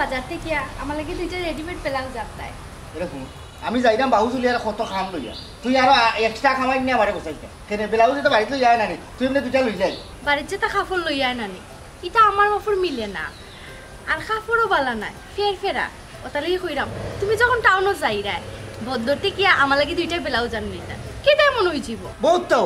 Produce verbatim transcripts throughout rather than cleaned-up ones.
বাজার থাকি আমার লাগি দুইটা রেডিমেড ব্লাউজ আনতায়। এরকম আমি যাইরাম বাহু চুলি আর কত কাম লইয়া, তুই আরো আ-, এক্সট্রা কামাই নিয়া আমারে বসাইছ। কেনে ব্লাউজ তো বাড়িত লইয়া আয় না নি, তুই এমনে দুইটা লই যাই। বাড়িত যেতা কাপড় লইয়া আয় না নি, ইতা আমার মাপর মিলে না, আর কাপড়ও বালা নায়, ফের ফেরা। ওতার লাগি কইরাম, তুমি যখন টাউনো যাইরায়, বন্দর থাকি আমার লাগি দুইটা ব্লাউজ আনিলিতা, কিতা এমন অইযিবো? বউত তো,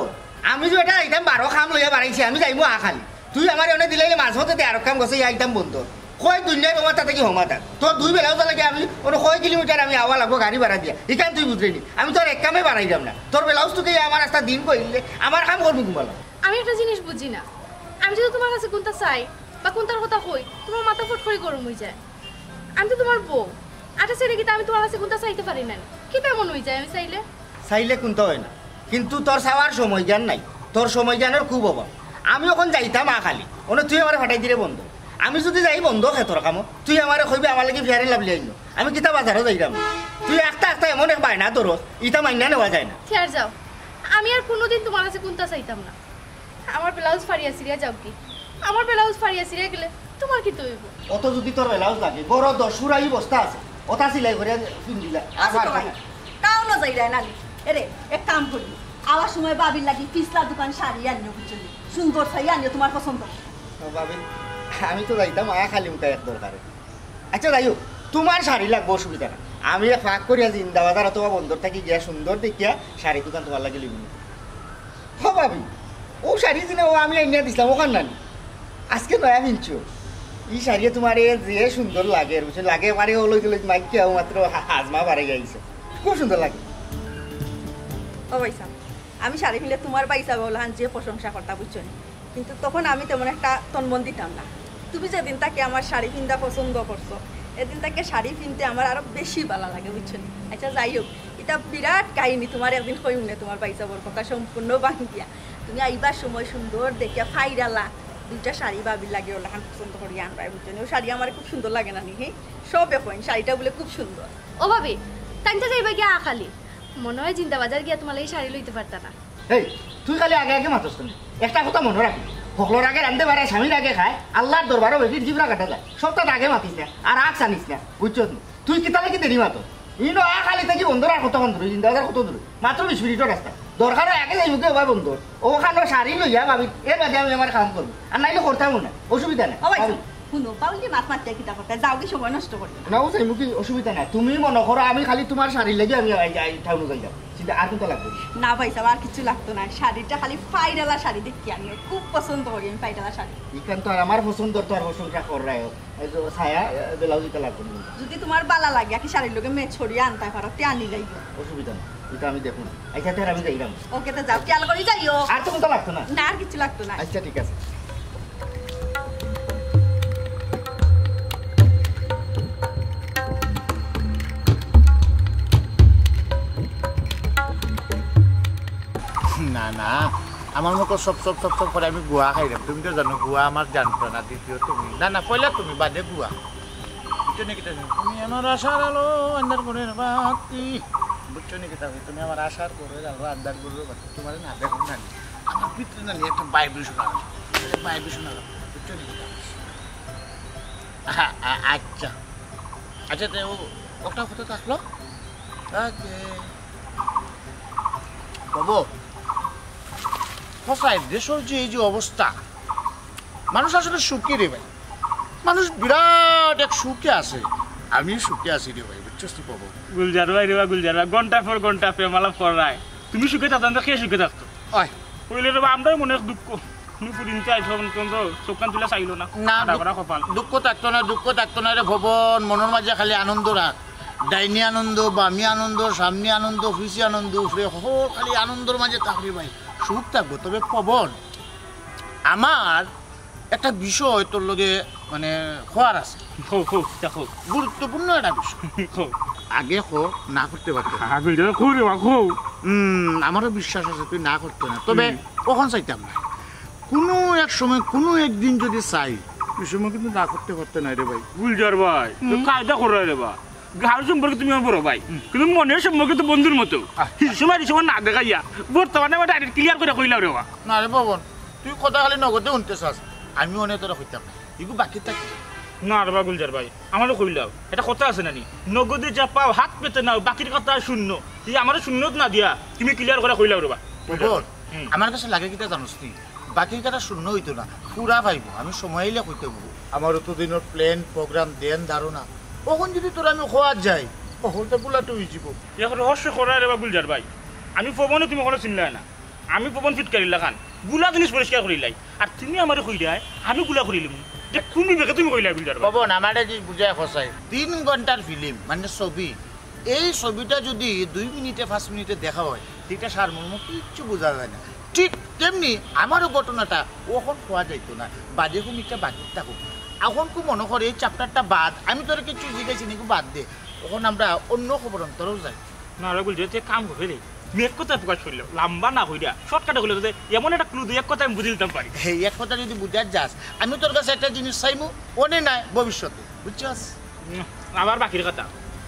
আমি যে এটা আইতাম বারো কাম লইয়া বাড়াইছি, আমি যাইমু আ খালি। তুই আমারে অনে দিলাইলে মাঝে মধ্যে আরো কাম গছাইয়া আইতাম বন্দর। কই দুনিয়ার তোমার তাতে কি হমাতার? তোর দুই ব্লাউজ লাগে আমি অনে কয় কিলোমিটার আমি আওয়া লাগবো গাড়ি ভাড়া দিয়া। ইখান তুই বুঝলি নি? আমি তোর এক কামে বাড়াইলাম না। তোর ব্লাউজ তোকে আমার একটা দিন কইলে আমার কাম করবি ঘুমালো। আমি একটা জিনিস বুঝি না, আমি যদি তোমার কাছে কুন্তা চাই বা কুন্তার কথা কই, তোমার মাথা ফট করে গরম অইযায়। আমি তো তোমার বউ, আটা ছেড়ে কিতা আমি তোমার কাছে কুন্তা চাইতে পারি না? কিতা এমন অইযায় আমি চাইলে? চাইলে কুন্তা অয় না, কিন্তু তোর চাওয়ার সময় জ্ঞান নাই, তোর সময় জ্ঞানর খুব অভাব। আমি অখন যাইতাম আ খালি, অনে তুই আমারে ফাটাই দিরে বন্দর। আমি যদি যাই বন্দর খেতর কামো, তুই আমারে কইবে আমার লাগি ফেয়ার লাভলি আইনো, আমি কিতা বাজারো যাইরাম? তুই একটা একটা এমন এক বায়না ধরস, ইতা মাইনা নেওয়া যায় না। ফেয়ার যাও, আমি আর কোনোদিন তোমার কাছে কুন্তা চাইতাম না। আমার ব্লাউজ ফাড়িয়া ছিড়িয়া যাও কি? আমার ব্লাউজ ফাড়িয়া ছিড়িয়া গেলে তোমার কিতা অইবো? অত যদি তোর ব্লাউজ লাগে, বড় দশ সুরাই বস্তা আছে, ওটা সিলাই করে পিন্দিলা। আচ্ছা, আর তো ভাই, টাউনো যাইরায় না নি? এরে, এক কাম করি, আওয়ার সময় ভাবির লাগি পিছলা দোকান শাড়ি আনিও, বুঝছো নি? সুন্দর শাড়ি আনিও, তোমার পছন্দ। ও ভাবি, আমি তো যাইতাম আ খালি মুখা এক দরকারে। আচ্ছা যাই হোক, তোমার শাড়ি লাগবো, অসুবিধা না। আমি এক ফাঁক করিয়া জিন্দাবাজার অথবা বন্দর থাকি গিয়া সুন্দর দেখিয়া শাড়ি দোকান তোমার লাগি লিমু। হ ভাবি, ও শাড়ি দিনা ও আমি আনিয়া দিছিলাম, অখান না নি? আজকে নয়া কিনছো। ই শাড়িয়ে তোমারে যে সুন্দর লাগে, বুঝছো? লাগে মানে ও লইতে লইতে মাইকে ও মাত্র হা-, হাজমা বাড়াই আইছে। খুব সুন্দর লাগে। ও ভাইসাব, আমি শাড়ি পিনলে তোমার ভাইসাবে অলাখান যে প্রশংসা করতা, বুঝছো নি? কিন্তু তখন আমি তেমন একটা তনমন দিতাম না। তুমি যেদিন থাকি আমার শাড়ি পিন্দা পছন্দ করছো, এদিন থাকি শাড়ি পিনতে আমার আরো বেশি ভালা লাগে, বুঝছো নি? আচ্ছা, যাই হোক, ইটা বিরাট কাহিনী, তোমার একদিন কইমু নে তোমার ভাইসাবর কথা সম্পূর্ণ ভাঙ্গিয়া। তুমি আইবার সময় সুন্দর দেখিয়া ফাইরালা দুইটা শাড়ি ভাবির লাগি অলাখান পছন্দ করিয়া আনবায়, বুঝছো নি? ও শাড়ি আমার খুব সুন্দর লাগে না নি, হে? সবে কইন শাড়িটা বুলে খুব সুন্দর। ও ভাবি, তাইন তো যাইবা গিয়া আ খালি, মনে অয় জিন্দাবাজার গিয়া তোমার লাগি শাড়ি লইতে পারতা না। এই, তুই খালি আগে আগে মাতস কেনে? একটা কথা মনো রাখবি, হকলর আগে রান্ধে বাড়ে, স্বামীর আগে খায়, আল্লার দরবারো বেটির জিবরা কাটা যায়। সবটা আগে মাতিস না, আর আগ জানিস না, বুঝছস নি? তুই কিতার লাগি দেরি মাতস? ইনো আ খালি থাকি বন্দর আর কতক্ষণ দূর, জিন্দাবাজার কত দূর? মাত্র বিশ মিনিটর রাস্তা। দরকার অয় আগে যাইমু গি অবায় বন্দর, অখানো শাড়ি লইয়া ভাবি, এর বাদে আমি আমার কাম করমু, আর নাইলে করতামও না, অসুবিধা নাই। ও ভাই, ভাবি। হুনো, বাউলি মাত মাতিয়া কিতা করতায়? যাও গি, সময় নষ্ট করিও না। না, ও যাইমু গি, অসুবিধা নাই। তুমি মনো করো আমি খালি তোমার শাড়ির লাগি আমি আই, আই, টাউনো যাইতাম। চিন্তা আর কুন্তা লাগবো নি? না ভাইসাব, আর কিচ্ছু লাগতো না। শাড়িটা খালি ফাইরালা শাড়ি দেখিয়া আনিও, খুব পছন্দ করি আমি ফাইরালা শাড়ি। ইখান তো আর আমার পছন্দর তো আর প্রশংসা কররায়। এই যে ছায়া, এ, ব্লাউজ ইটা লাগবো নি? যদি তোমার ভালা লাগে, আর কি শাড়ির লগে ম্যাচ করিয়া আনতায় পারো, তে আনিলাইও। অসুবিধা নাই, ইটা আমি দেখমু। আচ্ছা, তে আমি যাইরাম। ওকে, তে যাও, খেয়াল করি যাইও। আর তো কুন্তা লাগতো না? না, আর কিচ্ছু লাগতো না। আচ্ছা, ঠিক আছে। না, না, আমার মুখো সব, সব, সব, সব করে আমি গুয়া খাইরাম। তুমি তো জানো গুয়া আমার জান প্রাণ, আর দ্বিতীয় তুমি। না, না, পয়লা তুমি, বাদে গুয়া। বুঝছো নি কিতা? তুমি আমার আশার আলো, আন্ধার ঘরের বাতি। বুঝছো নি কিতা? তুমি আমার আশার ঘরের আলো, আন্ধার ঘরের বাতি। তোমারে না দেখো না নি, আমার ভিতরে না নি একটা vibration আসে, একটা vibration আসে। বুঝছো নি কিতা? আ-, আ-, আচ্ছা, আচ্ছা, তে ও, ওটা কোথায় থাকলো? ওকে। বাবু, কোথায় দেশর যে এই যে অবস্থা, মানুষ আসলে সুখী রে ভাই, মানুষ বিরাট এক সুখে আছে। আমি সুখে আছি রে ভাই, বুঝছস তুই বাবু? গুলজার ভাই রে বা, গুলজার ভাই, ঘন্টার পর ঘন্টা প্রেম আলাপ কররায়। তুমি সুখে থাকতায় না, কে সুখে থাকতো? অয়। কইলে রে বা, আমরাও মনে এক দুঃখ। তুমি পুরি নিতে আইছো, অন্তত চোখ কান তুলে চাইলো না। না, আটা দুঃখ, করা কপাল। দুঃখ থাকতো না, দুঃখ থাকতো না রে ভবন, মনর মাঝে খালি আনন্দ রাখ। ডাইনি আনন্দ, বামি আনন্দ, সামনি আনন্দ, পিছি আনন্দ, উপরে হ, খালি আনন্দর মাঝে থাক রে ভাই। সুখ থাকবো, তবে পবন, আমার একটা বিষয় তোর লগে মানে কওয়ার আছে। কও, কও, তা কও। গুরুত্বপূর্ণ একটা বিষয়। কও। আগে কও, না করতে পারতে না। আগে যা কও রে বা, কও। হুম, আমারও বিশ্বাস আছে তুই না করতে না। তবে হুম। অখন চাইতাম না। কোনো এক সময়, কোনো একদিন যদি চাই, ওই সময় কিন্তু না করতে পারতে না রে ভাই। গুলজার ভাই, তো হুম। কায়দা করো রে বা। গাঁর সম্পর্কে তুমি আমার বড় ভাই, হুম। কিন্তু মনের সম্পর্কে তো বন্ধুর মতো। আহ। হিসমা রিসমা না দেখাইয়া বর্তমানে আমার direct clear করে কইলাও রে বা। না রে পবন, তুই কথা খালি নগদে শুনতে চাস, আমি অনে তোরা কইতাম না। এগু বাকি থাকি। না রে বা গুলজার ভাই, আমারে কইলাও, এটা কথা আছে না নি? নগদে যা পাও হাত পেতে নাও, বাকির কথা শূন্য। এই আমারে শূন্যত না দিয়া তুমি ক্লিয়ার করে কইলাও রে বা। খবর? হুম। আমার কাছে লাগে কিতা জানোস তুই? বাকির কথা শূন্য হইতো না, পুরা পাইবো। আমি সময় আইলে কইতে বলবো। আমার অত দিনের প্ল্যান, প্রোগ্রাম, দেন ধারণা, অখন যদি তোর আমি খোয়াত যাই, অখন তো বুলাটে হয়ে যাব। এক রহস্য করা রে বা গুলজার ভাই, আমি পবনে তুমি কোনো চিনলায় না। আমি পবন ফিটকারির লাখান গুলা জিনিস পরিষ্কার করিলাই, আর তুমি আমারে কইরায় আমি গুলা করিলিমু। যে কোন বিবেকে তুমি কইলায় গুলজার ভাই? পবন, আমার একটা জিনিস বুঝায় ফসাই। তিন ঘন্টার ফিল্ম, মানে ছবি, এই ছবিটা যদি দুই মিনিটে, পাঁচ মিনিটে দেখা হয়, সেটা সারমর্ম কিচ্ছু বোঝা যায় না। ঠিক তেমনি আমারও ঘটনাটা অখন কওয়া যাইতো না, বাদে কোন একটা বাকি থাকুক। অখন কু মনে করে এই চ্যাপ্টারটা বাদ, আমি তোরে কিছু জিজ্ঞাসি নিকু বাদ দে, অখন আমরা অন্য খবর অন্তরেও যাই। না রে গুলজার, তুই এক কাম করবে রে, আমি এক কথা প্রকাশ করলে লম্বা না কইরা শর্টকাটে কইলে তো এমন একটা ক্লু দিই, এক কথা আমি বুঝে দিতাম পারি। এই এক কথা যদি বুঝার যাস, আমি তোর কাছে একটা জিনিস চাইমু, অনে নাই ভবিষ্যতে, বুঝছস? উম, আবার বাকির কথা?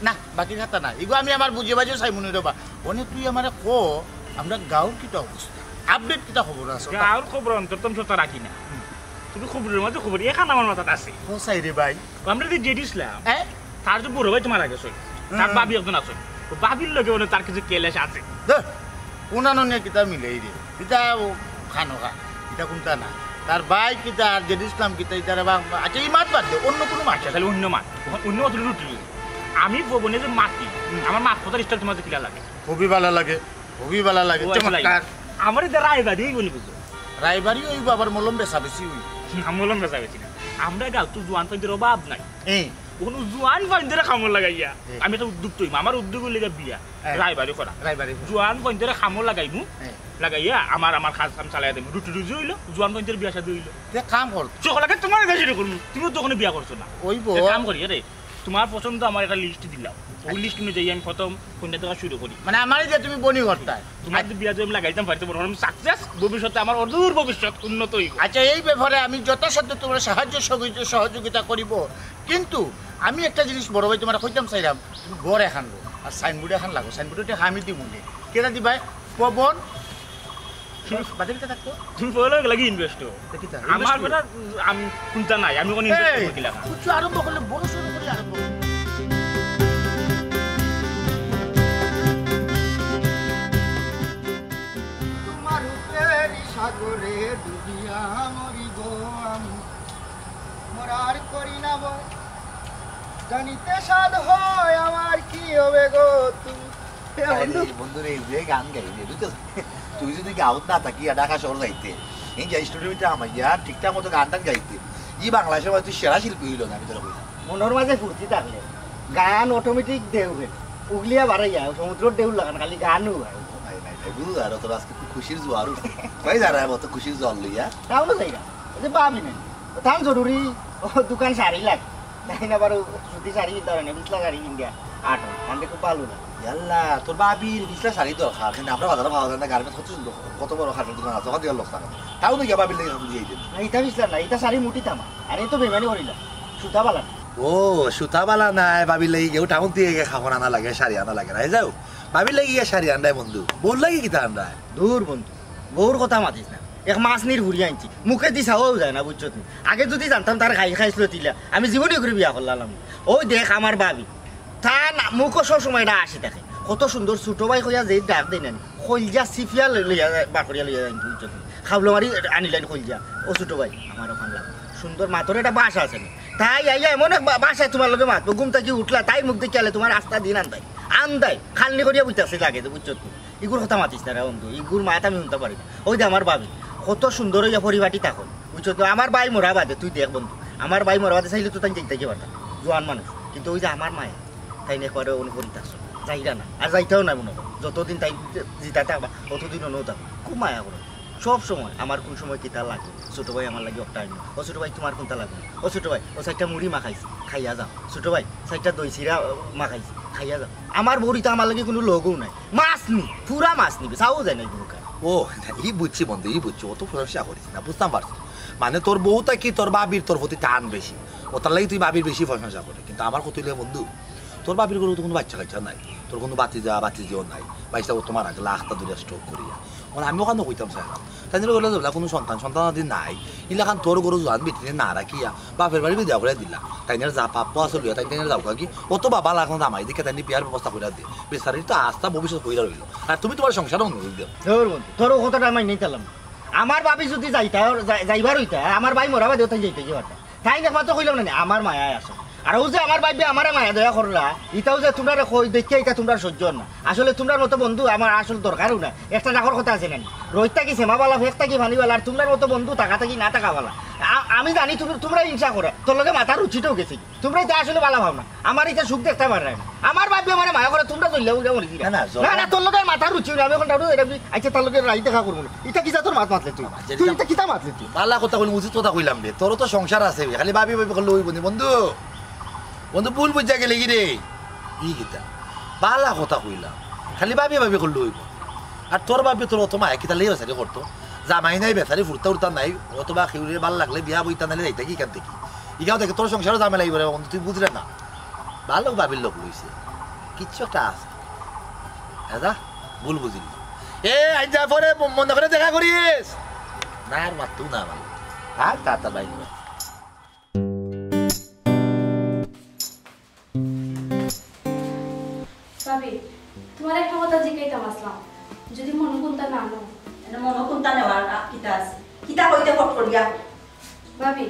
না, বাকির কথা না, এগু আমি আমার বুঝে বাজে চাইমু নি রে বা। অনে তুই আমারে ক, আমরা গাঁওর কিতা অবস্থা, আপডেট কিতা খবর আছে? গাঁওর খবর অন্তর তো আমি সবটা রাখি না, তুমি খবরের মধ্যে খবর, এখান আমার মাথাত আছে। ও চাই রে ভাই। আমরা যে জেডি ইসলাম, হ্যাঁ? তার যে বড় ভাই তো মারা গেছে, তার হুম। ভাবি একজন আছে, তো ভাবির লগে মানে তার কিছু কেলেশ আছে। ধর, কোনানো নিয়ে কিতা মিলেই রে, কিতা ও খানো খা, কিতা কোনটা না, তার ভাই কিতা আর জেডি ইসলাম কিতা, ইতারা বা, আচ্ছা, এই মাত বাদ দে, অন্য কোনো মাত। আচ্ছা, তাহলে অন্য মাত, অন্য মাত রুটি। আমি বলবো না যে মাতি, হুম। আমার মাত কথার স্টাইল তোমাদের কিলা লাগে? খুবই ভালো লাগে, খুবই ভালো লাগে, ও, আচ্ছা, চমৎকার। আমার এটা রায়বাড়ি হইব নি বুঝো? রায়বাড়ি হইব, আবার মলম বেচা বেশি হইব। না, মলম বেচা বেশি না। আমরা গাঁও তো জোয়ান পাইন্তের অভাব নাই। এই। কোনো জোয়ান পাইন্তের কামড় লাগাইয়া। এই। আমি একটা উদ্যোগ তৈরি, আমার উদ্যোগ হইলে গিয়া বিয়া। হ্যাঁ। রায়বাড়ি করা। রায়বাড়ি করা। জোয়ান পাইন্তের কামড় লাগাইমু। হ্যাঁ। লাগাইয়া আমার, আমার কাজ কাম চালাই দেবো। রুটি রুজি হইলো, জোয়ান পাইন্তের বিয়া শাদী হইলো। তে কাম কর। সকলকে তোমার কাছে শুরু করবো। তুমি তো কোনো বিয়া করছো না। ওই বউ। তে কাম করি, আরে। তোমার পছন্দ আমার একটা লিস্ট দিলাও। ওই লিস্ট অনুযায়ী আমি প্রথম কোনটা থেকে শুরু করি। মানে আমারে যে তুমি বনি করতায়। তোমার তো বিয়া যদি আমি লাগাইতাম পারি, তোমার আমি সাকসেস, ভবিষ্যতে আমার অদূর ভবিষ্যৎ উন্নত হইব। আচ্ছা, এই ব্যাপারে আমি যথাসাধ্য তোমার সাহায্য সহযোগি-, সহযোগিতা করিব, কিন্তু আমি একটা জিনিস বড় ভাই তোমার কইতাম চাইলাম, তুমি বড় এখান লো, আর সাইনবোর্ড এখান লাগো, সাইনবোর্ডে আমি দিব মনে। কেটা দিবাই? পবন বাদে কিতা থাকতো? তুমি বলো, এগুলা কি ইনভেস্ট? তা কিতা? আমার ইনভেস্ট বেটা, আমি কোনটা নাই, আমি কোনো ইনভেস্ট এই, করবো কিলা? কিছু আরম্ভ করলে বড় সড়ো করে আরম্ভ করো। তোমার উপর সাগরে ডুবিয়া মরিব আমি, মরার করি না ভয়, জানিতে সাধ হয় আমার কি হবে গো তুমি। এ তাই বন্ধু। রে, বন্ধু রে, যে গান গাই রে, বুঝছস? তুই যদি গাঁওত না থাকি, আর ঢাকা শহর যাইতে, এই যে স্টুডিওতে আমার ইয়ার ঠিকঠাক মতো গান টান গাইতে, ই বাংলাদেশের মধ্যে তুই সেরা শিল্পী হইল না, আমি তোরা কইলাম। মনের মাঝে ফুর্তি থাকলে গান অটোমেটিক ঢেউ উঠে, উগলিয়া বাড়াইয়া সমুদ্রর ঢেউর লাখান খালি গানও হয়। ভাই, ভাই, ভাই, বুঝু আর তোর আজকে খুব খুশির জোয়ার উঠছে। ভাই, যারা মতো খুশির জোয়ার লইয়া। তাও না যাইরা, ওই যে ভাবি নাই, তার জরুরি, ও দোকান শাড়ি লাগে। তাই না, আবার সুতি শাড়ি কিনতে পারে না, বিছলা শাড়ি কিনতে আট হয়, আমাদের খুব ভালো লাগে। ইয়াল্লা, তোর ভাবির বিছলা শাড়ি দরকার, কিন্তু আমরা বাজারে পাওয়া যায় না, গার্মেন্টস কত সুন্দর, কত বড় কাঠের দোকান আছে, ওখান থেকে লোক থাকে। তাও নাকি ভাবির লাগে এখন দিয়ে দিন। না, এটা বিছলা না, এটা শাড়ি মুঠি থামা, আর এই তো বেমানি করিলা, সুতা বালা না। ও, সুতা বালা নাই, ভাবির লাগি গেও টাউন থেকে গিয়ে কাপড় আনা লাগে, শাড়ি আনা লাগে না, এই যাও, ভাবির লাগি গিয়ে শাড়ি আনরায় বন্ধু, বউর লাগি কিতা আনরায়? দূর বন্ধু, বউর কথা মাতিস না। এক মাছ নির হুড়ি আনছি, মুখে দি চাওয়াও যায় না, বুঝছত নি? আগে যদি জানতাম তার খাই খাইছিল তিলা, আমি জীবনে করে বিয়া করলাম। ওই দেখ আমার ভাবি, তার না-, মুখও সব সময় এটা আসি থাকে। কত সুন্দর ছোট ভাই কইয়া যেই ডাক দেয় না, কলজা সিফিয়া লই-, লইয়া যায়, বার করিয়া লইয়া যায়, বুঝছত নি? খাবলো মারি আনিলেন কলজা, ও ছোট ভাই, আমার ওখান লাগে। সুন্দর মাতর একটা ভাষা আছে নি। তাই আইয়া এমন এক বা-, ভাষায় তোমার লগে মাতবো, ঘুম থাকি উঠলা, তাই মুখ দেখিয়ালে তোমার আস্তা দিন আন্দাই। আন্দাই, খালনি করিয়া বইতাছে লাগে তো, বুঝছত নি? ইগুর কথা মাতিস না রে বন্ধু, ইগুর মাত আমি শুনতে পারি না। ওই যে আমার ভাবি, কত সুন্দর হইয়া পরিপাটি থাকো, বুঝছো তো? আমার ভাই মরা বাদে, তুই দেখ বন্ধু, আমার ভাই মরা বাদে চাইলে তো তাই দেখতে কি পারতাম, জোয়ান মানুষ, কিন্তু ওই যে আমার মায়ে, তাই নিয়ে একবারে অনুকরিত আসো, যাইরা না, আর যাইতেও না মনে করো, যতদিন তাই জিতা থাকবা, ততদিন অনু থাকো, খুব মায়া করো। সব সময় আমার কোন সময় কিতা লাগে, ছোট ভাই আমার লাগে একটা আইন, ও ছোট ভাই তোমার কোনটা লাগে, ও ছোট ভাই ও চারটা মুড়ি মাখাইছে, খাইয়া যাও, ছোট ভাই চারটা দই চিরা মাখাইছে, খাইয়া যাও। আমার বউরি তো আমার লাগে কোনো লোকও নাই, মাছ নি, পুরা মাছ নিবে, চাও যায় না এই মুখে। ও, ই বুঝছি বন্ধু, ই বুঝছি, অত প্রশংসা করিস না, বুঝতাম পারছি। মানে তোর বউ থাকি তোর ভাবির তোর প্রতি টান বেশি, ও তার লাগি তুই ভাবির বেশি প্রশংসা করে। কিন্তু আমার কথা হইলে বন্ধু, তোর ভাবির ঘরে তো কোনো বাচ্চা কাচ্চা নাই, তোর কোনো ভাতিজা ভাতিজিও নাই, বাইশটা ও তোমার আগে লাখটা দূরে স্ট্রোক করিয়া। মানে আমি ওখানে কইতাম চাইলাম, তাইনরে কইলা যেবলা কুনু সন্তান, সন্তান আদি নাই, ইলাখান তোর ঘরো জোয়ান বেটিরে না রাখিয়া বাপের বাড়ি বিদায় করিয়া দিলা। তাইনর যা প্রাপ্য আছে লইয়া তাইন তাইনর যাউক্কা গি, অথবা বালা কুনু জামাই দেখিয়া তাইনরে বিয়ার ব্যবস্থা করিয়া দে। বেচারির তো আস্তা ভবিষ্যৎ কইরা রইলো। আর তুমি তুমার সংসারো মনোযোগ দেও। ধুর বন্ধু, তোর অউ কথাটা আমি নিতাম না। আমার ভাবি যুদি যাইতা, যাই-, যাইবার অইতা, আমার ভাই মরা বাদেও তাইন যাইতা কিতা পারতা। তাইন একমাত্র কইলাম না নি, আমার মায়ায় আছে। আর অউ যে আমার ভাইয়ে আমারে মায়া দয়া কররা, ইতাও যে তুমরারে কই দেখিয়া ইতা তুমরার সইজ্য অর না। আসলে তুমরার মতো বন্ধু আমার আসল দরকারও না। একটা ডাকর কথা আছে না নি? রইদ থাকি সেমা বালা, ফেক থাকি পানি বালা, আর তুমরার মতো বন্ধু থাকা থাকি না থাকা বালা। আ-, আমি জানি তুমি, তুমরা হিংসা করো, তোর লগে মাতার রুচিটাও গেছে। তুমরা ইতা আসলে বালা পাও না। আমার ইতা সুখ দেখতায় পাররায় না। আমার ভাইয়ে আমারে মায়া করে, তুমরা জ্বলিয়া উড়িয়া মরি গেলা। না, না, জ্বল- না, না, তোর লগে আর মাতার রুচি নাই। আমি অখন ডাউটো যাইরাম, আইচ্ছা, তার লগে রাইত দেখা করমু না। ইতা কিতা তোর মাত মাতলে তুই? তুই ইতা কিতা মাতলে তুই? বালা কথা কইলাম, উচিত কথা কইলাম রে। তোরও তো সংসার আছে, খালি ভাবি ভাবি করলে অইবো নি বন্ধু। বন্ধু, ভুল বুঝিয়া গেলে কি রে? ই কিতা? বালা কথা কইলাম, খালি ভাবি ভাবি করলে অইবো। আর তোর ভাবি তোর অত মায়া কিতা লাগি বেচারি করতো? জামাই নাই বেচারি, ফুরতা উরতা নাই, অথবা কেউরে বালা লাগলে বিয়া বইতা, নাইলে যাইতা কি ইখান থাকি? ইগাও দেখে তোর সংসারও ঝামেলা অইবো রে বন্ধু, তুই বুঝরে না। বালা ভাবির লগ লইছে, কিচ্ছু একটা আছে। হ্যাঁ দা, ভুল বুঝিলি। এ, আইজ যা পরে ম-, মনে করে দেখা করিস। না, আর মাততো না আমার। আর তা, তা বাইরে। ভাবি, তুমারে একটা কথা জিকাইতাম আছলাম, যুদি মনো কুনতা না নেও। এনে মনো কুনতা নেওয়ার আ, কিতা আছে? কিতা কইতে ফট করিয়া? ভাবি,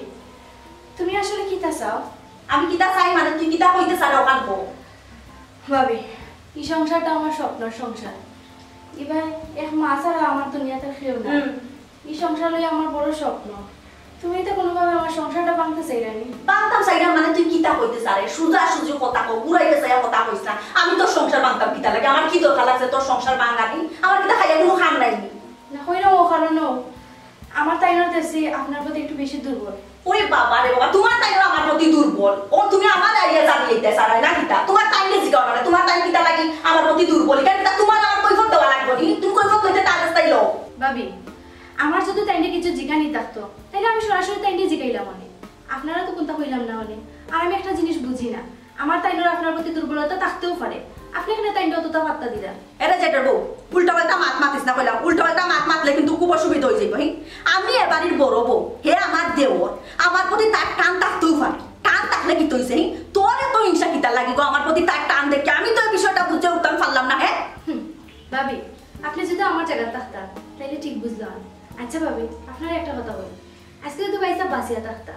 তুমি আসলে কিতা চাও? আমি কিতা চাই মানে তুই কিতা কইতে চাস অখান ক। ভাবি, ই সংসারটা আমার স্বপ্নর সংসার। ইবায় এক মা ছাড়া আমার দুনিয়াত আর কেউ নাই। হুম। ই সংসার অইলো আমার বড় স্বপ্ন। তুমি ইতা কুনুভাবে আমার সংসারটা ভাঙতে চাইরায় নি? ভাঙতাম চাইরাম মানে তুই কিতা কইতে চাস রে? সুজা সুজি কথা ক, ঘুরাইতে চাইয়া কথা কইস না। আমি তোর সংসার ভাঙতাম কিতা লাগি? আমার কি দরকার লাগছে তোর সংসার ভাঙানি? আমার কিতা খাইয়া কুনু কাম নাই নি? না, কইরাম অউ কারণেউ। আমার তাইনর দেখছি আপনার প্রতি একটু বেশি দুর্বল। ওরে বাবা রে বাবা, তুমার তাইনর আমার প্রতি দুর্বল? ও তুমি আমারে আইয়া জানিয়ে দিতে চাও না কিতা? তুমার তাইনরে জিগাও না, তুমার তাইন কিতা লাগি আমার প্রতি দুর্বল? ইখান কিতা তুমার আমার কৈফত দেওয়া লাগবো নি? তুমি কৈফত লইতে তার রাস্তায় লও। ভাবি, আমার যুদি তাইনরে কিছু জিগানি থাকতো, তাইলে আমি সরাসরি তাইনরে জিগাইলাম অনে। আপনারে তো কুনতা কইলাম না অনে। আর আমি একটা জিনিস বুঝি না, আমার তাইনর আপনার প্রতি দুর্বলতা থাকতেও পারে, আপনে কেনে তাইনরে অততা পাত্তা দিরা? এরে জেঠর বউ, উল্টাপাল্টা মাত মাতিস না কইলাম। উল্টাপাল্টা মাত মাতলে কিন্তু খুব অসুবিধা অইযাইবো, হি? আমি এ বাড়ির বড় বউ, হে আমার দেওর, আমার প্রতি তার টান থাকতেও পারে। টান থাকলে কিতা অইছে, হি? তোর এত হিংসা কিতার লাগি গো? আমার প্রতি তার টান দেখে আমি তো এই বিষয়টা বুঝে উঠতাম পারলাম না, হে? হুম, ভাবি, আপনে যুদি আমার জাগাত থাকতা, তাইলে ঠিক বুঝলাম। আচ্ছা ভাবি, আপনারে একটা কথা কই, আইজকে যুদি ভাইসাব বাঁচিয়া থাকতা,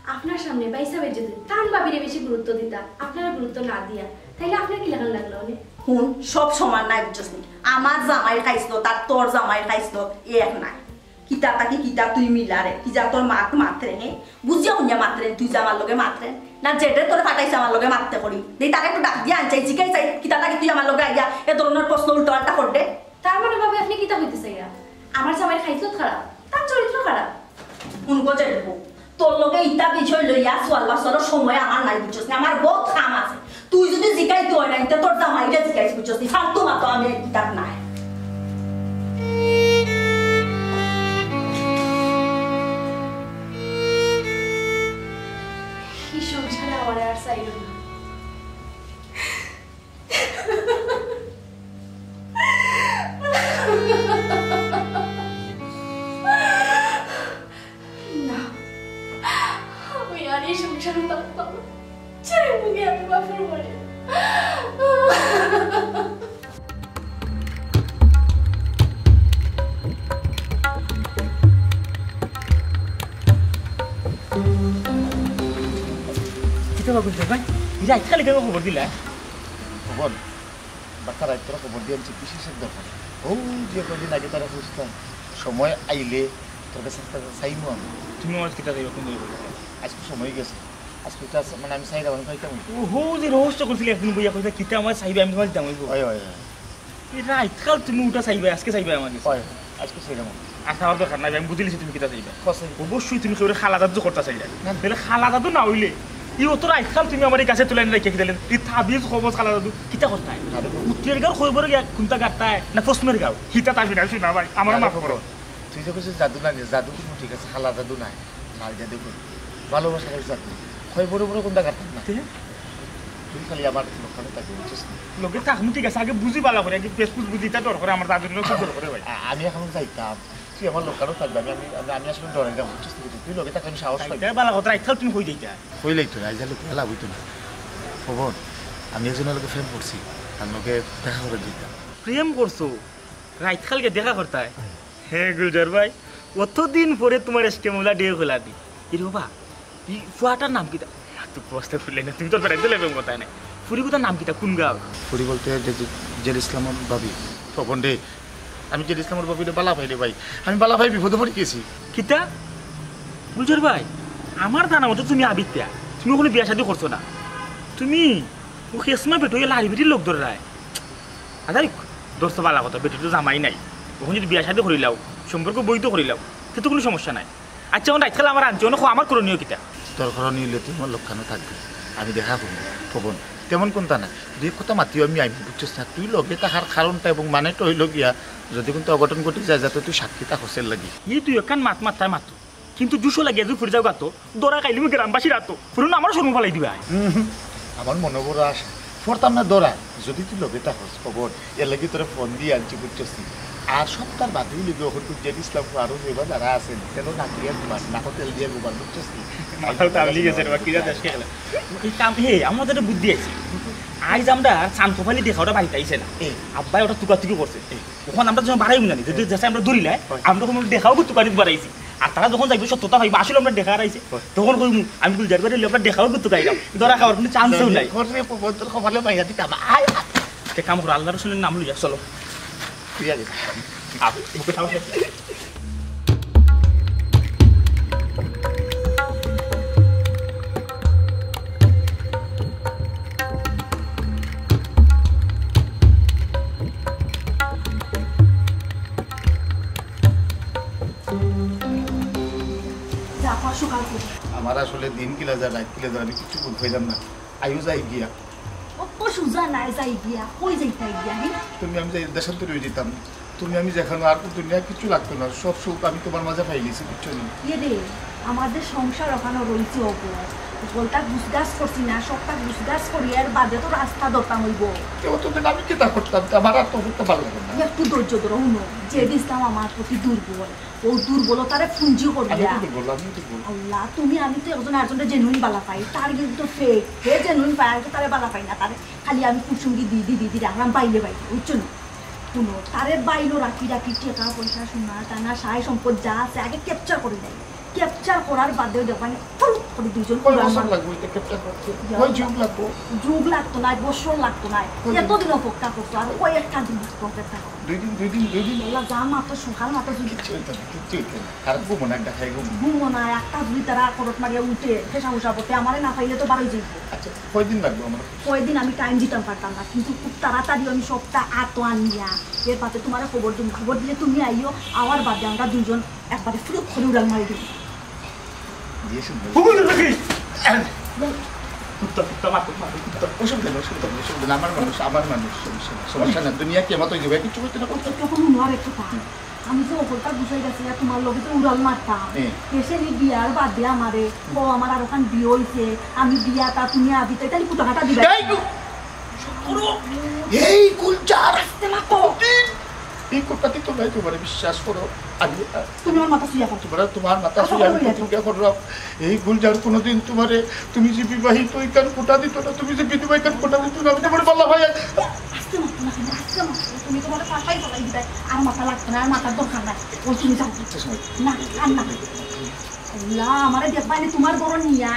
আপনার সামনে ভাইসাবে যুদি তান ভাবিরে বেশি গুরুত্ব দিতা, আপনারে গুরুত্ব না দিয়া, তাইলে আপনার কিলাখান লাগলো অনে? হুন, সব সমান নায়, বুঝছস নি? আমার জামাইর খাইছলত আর তোর জামাইর খাইছলত এক নায়। কিতা থাকি কিতা তুই মিলারে, কি জাতর মাত মাতরে, হে? বুঝিয়া হুনিয়া মাতরে, তুই যে আমার লগে মাতরে। না জেঠে তোরে পাঠাইছে আমার লগে মাততে করি। দেই তারে একটু ডাক দিয়া আনছাই, জিগাই চাই, কিতা লাগি তুই আমার লগে আইয়া এ ধরনর প্রশ্ন উল্টাপাল্টা কররে? তার মানে ভাবি আপনে কিতা কইতে চাইরা? আমার জামাইর খাইছলত খারাপ, তার চরিত্র খারাপ। হুন গো জেঠু, তোর লগে ইতা বিষয় লইয়া সোয়াল বাসলর সময় আমার নাই, বুঝছস নি? আমার বউত কাম আছে। তুই যুদি জিগাইতে অয় না, তে তোর জামাইরে জিগাইস, বুঝছস নি? ফালতু মাতো আমি এক কিতাব নাই। ই সংসারে আমারে আর চাইও না। না, আমি আর ই সংসারে থাকতাম না। যাইমুগি আমি বাপের বাড়ি। কিতা বা কইছে ভাই? এই যে আজকাল কেন খবর দিলা? খবর? বাক্কা রাইত তোরা খবর দিয়া আনছি, বিশেষ এক দরকার। ও যে কদিন আগে তারা খুঁজতাম, সময় আইলে তোর কাছে একটা চাইমু আমি। তুমি আমার কিতা চাইবা, কোন দিকে বলতে? আজকে সময় গেছে, আজকে একটা আছে, মানে আমি চাইলাম, আমি পাইতাম। ও হো, যে রহস্য করছিলে একদিন বইয়া কইতা, কিতা আমার চাইবে, আমি তোমার দিতাম অইবো। হয়, হয়, হয়। এই রাইতকাল তুমি উঠা চাইবে, আজকে চাইবে আমার কাছে। হয়, আজকে চাইলাম আমি। আচ্ছা, আমার দরকার নাই, আমি বুঝিলিছি তুমি কিতা চাইবে। কসে? অবশ্যই তুমি কেউরে কালা জাদু করতা চাইলে। না। তাহলে কালা জাদু না হইলে, এই অত রাইতকাল তুমি আমার এই গাছে তুলে এনে রেখে দিলে, এই তাবিজ কবজ কালা জাদু, কিতা করতায়? না রে। উত্তরের গাঁও, খৈবরের গাঁও, কোনটা গাড়তায়? না পশ্চিমের গাঁও? হিতা তাবি না, শুনা ভাই, আমার না রে মাফ করো। খবর। তুই যে কইছিস জাদু না, জাদু কিন্তু ঠিক আছে, কালা জাদু নাই, লাল জাদু করি, ভালোবাসার জাদু। খৈবরে বড় কোনটা গাড়তাম না। তে? তুই খালি আমার লগে থাকবি, বুঝছস নি? লগে থাকমু, ঠিক আছে, আগে বুঝি ভালা করি, আগে ফেসবুক বুঝি, ইটা ডর করে, আমার দাদুর লগে খুব ডর করে ভাই। আ-, আমি এখন যাইতাম, তুই আমার লগে থাকবি, আমি, আমি, আমি, আমি আসলে ডরাই না, বুঝছস নি? তুই লগে থাকলে আমি সাহস পাই। ইটা ভালা কথা, রাইত খাল তুমি কই যাইতা? কই যাইতো না, আইজ লগে খেলা হইতো না। খবর, আমি একজনের লগে প্রেম করছি, তার লগে দেখা করে দিতাম। প্রেম করছো? রাইত খালকে দেখা করতায়? হে গুলজার ভাই, অতদিন পরে তোমার এসকে মোলা ডে খোলা দি। এরে বাবা, এই ফুয়াটার নাম কিতা? আর তো প্রশ্ন খুলে না, তুমি তো বেড়াইতে লেবে কথা নাই। ফুরি কোথার নাম কিতা, কোন গাঁও? ফুরি বলতে যে, যে, জেড ইসলামর ভাবি। তপন রে, আমি জেড ইসলামর ভাবিরে বালা পাই রে ভাই, আমি বালা পাই বিপদে পড়ি গেছি। কিতা? গুলজার ভাই, আমার জানা মতো তুমি আবিত্যা, তুমি কোনো বিয়া শাদী করছো না। তুমি ও খেসমা বেটো, এ লাড়ি বেটির লোক ধরে রায়। আরে, দোস্ত বালা কথা, বেটির তো জামাই নাই। অখন যদি বিয়া শাদী করিলাও, সম্পর্ক বৈধ করিলাও, তে তো কোনো সমস্যা নাই। আচ্ছা, অখন রাইত খাল আমার আনছো, অখন আমার করণীয় কিতা? তোর করণীয় অইলে তুই আমার লগে থাকবি, আমি দেখা করমু। তপন, তেমন কুন্তা না, দুই কথা মাতিও আমি আইমু, বুঝছস না? তুই লগে থাকার কারণটা এবং মানেটা অইলো গিয়া, যদি কুন্তা অঘটন ঘটি যায়, যাতে তুই সাক্ষী থাকস এর লাগি। ই তুই একখান মাত মাত তাই মাত্র। কিন্তু জুসো লাগিয়া যদি ফুরি যাও গাতো, ধরা খাইলে আমি গ্রামবাসীর আতো। ফুরুন আমারও শরম ফালাই দিবা। হুম, হুম। আমার মনে বড় আশা। পড়তাম না ধরা, যদি তুই লগে থাকস, খবর। এর লাগি তোরে ফোন দিয়া আনছি, বুঝছস নি? আর সপ্তাহ বাদে অইলে গিয়া অখন তুই জেড ইসলাম আরো যেবা যারা আছেন, তেল না দিয়া ঘুমান, না তেল দিয়া ঘুমান, বুঝছস নি? মাথাও তাবলি গেছে রে, বাকি যা দেশ খেলা। এই কাম, হে, আমার তো একটা বুদ্ধি আছে। আইজ আমরা চান কপালি দেখা ওটা বাড়িতে আইছে না। এ। আব্বাই ওটা তুকাতুকি করছে। এ। অখন আমরা যখন বাড়াইমু না নি, যদি দেশে আমরা দৌড়িলাই, হয়। আমরা কোনো দেখাও করতে পারি বাড়াইছি। আর তারা যখন যাইবো সত্যতা পাইবো, আসলে আমরা দেখা হারাইছে। হয়। তখন কইমু, আমি গুলজার বাড়ি অইলে আমরা দেখাও করতে পাইলাম। ধরা খাওয়ার কোনো চান্সও নাই। ঘরে পবন্তর কপালে বাইরা দিতাম। আয়, আয়। তে কাম করো, আল্লাহ রসুলের নাম লইয়া চলো। ঠিক আছে। আপ, মুখে থাকো। যা, পড়া শুকার করি। আমার আসলে দিন কিলা যায়, রাইত কিলা যায়, আমি কিচ্ছু বুঝ পাইলাম না। আইও যাই গিয়া। অত সুজা নাই যাই গিয়া, কই যাইতাই গিয়া, হে? তুমি আমি যাই দেশান্তরি অই যাইতাম। তুমি আমি যেখানো আর দুনিয়া কিচ্ছু লাগতো না, সব সুখ আমি তোমার মাঝে পাইলিছি, বুঝছো নি? ইয়ে রে, আমাদের সংসার ওখানো রইছে অগো। বলতা গুছগাছ করছি না, সবটা গুছগাছ করি এর বাদে তো রাস্তা ধরতাম অইবো। তে অত দিন আমি কিতা করতাম? তে আমার আর তো অবস্থা ভালো লাগে না। একটু ধৈর্য ধরো, হুনো, জেড ইসলাম আমার প্রতি দুর্বল, ও দুর্বলতারে পুঞ্জি আমি করিয়া। তো দুর্বল, আমি তো দুর্বল। আল্লাহ, তুমি আমি তো একজন আরেকজনরে জেনুইন বালা পাই, তার কিন্তু ফেক, হে জেনুইন পায়, আমি তো তারে বালা পাই না, তারে খালি আমি কুসুমকি দি দি দি দি রাখলাম বাইলে বাইলে, বুঝছো নি? হুনো, তারে বাইলো রাখি রাখি টেকা পয়সা, সোনা, টানা, সাই সম্পদ যা আছে আগে ক্যাপচার করি নাই। ক্যাপচার করার বাদেও দেখবা নি, ফুরুত করি দুইজন কয় পুরা বছর আমার লাগবো এটা ক্যাপচার করতে? ইয়া কয় যুগ লাগবো? যুগ লাগতো না, বছর লাগতো না। কয় দিন? এতদিন অপেক্ষা করছো, আর কয় একটা দিন অপেক্ষা করো। দুই দিন, দুই দিন, দুই দিন। আল্লাহ, যা মাত্র সকাল মাত্র যদি কিচ্ছু হইতো না, কিচ্ছু হইতো না। আর ঘুমো না, একটা খাই ঘুমো। ঘুমো না, একটা দুই তারা করট মারিয়া উঠে, ফেসা উসা করতে, আমারে না পাইলে তো বারোই যাইবো। আচ্ছা, কয়দিন লাগবো আমার? কয়দিন আমি টাইম দিতাম পারতাম না, কিন্তু খুব তাড়াতাড়ি আমি সবটা আতো আনিয়া, এর বাদে তোমারে খবর দিমু। খবর দিলে তুমি আইও, আমার বাদে আমরা দুইজন একবারে ফুরুত করি উড়াল মারি দিমু। দিয়ে শুনবো। কুকুর নাকি? কুত্তা, কুত্তা, মার, মার, কুত্তা। অসুবিধা নেই, অসুবিধা নেই, অসুবিধা নেই। আমার মানুষ, আমার মানুষ, সমস্যা নেই, সমস্যা নেই। দুনিয়া কেমন তৈরি হবে, কিছু করতে না করতে। তখন মনে হয় একটা কথা। হুম। আমি যে অকলটা বুঝাই গেছি, আর তোমার লগে তো উড়াল মারতাম। হুম। এসে নি বিয়ার বাদে আমারে, ও আমার আর ওখান বিয়ে হইছে, আমি বিয়া তা তুমি আদি তাই, তাহলে কুটা কাটা দিবা। এই গো! এই গুলজার! আস্তে মাতো। এই কথাটি তোমরা তোমার বিশ্বাস করো। আমি, আহ, তুমি আমার মাথা শুয়ে করো। তোমরা তোমার মাথা আচ্ছা, শুয়ে আমি বলো, প্রতিজ্ঞা করলাম। এই গুলজার কোনোদিন তোমারে, তুমি যে বিবাহিত, ওইখান খোটা দিত না, তুমি যে বিধবা, ওইখান খোটা দিত না, আমি তোমার বালা ভাই। আস্তে মাতো না, আস্তে মাতো। তুমি তোমার পাশাই চালাই দিবে। আর মাথা লাগতো না, আর মাথার দরকার নাই। ও তুমি যাও। আচ্ছা, শোনো। না, আর না। আল্লাহ, আমারে দেখবায় নি তোমার বড় নিয়া।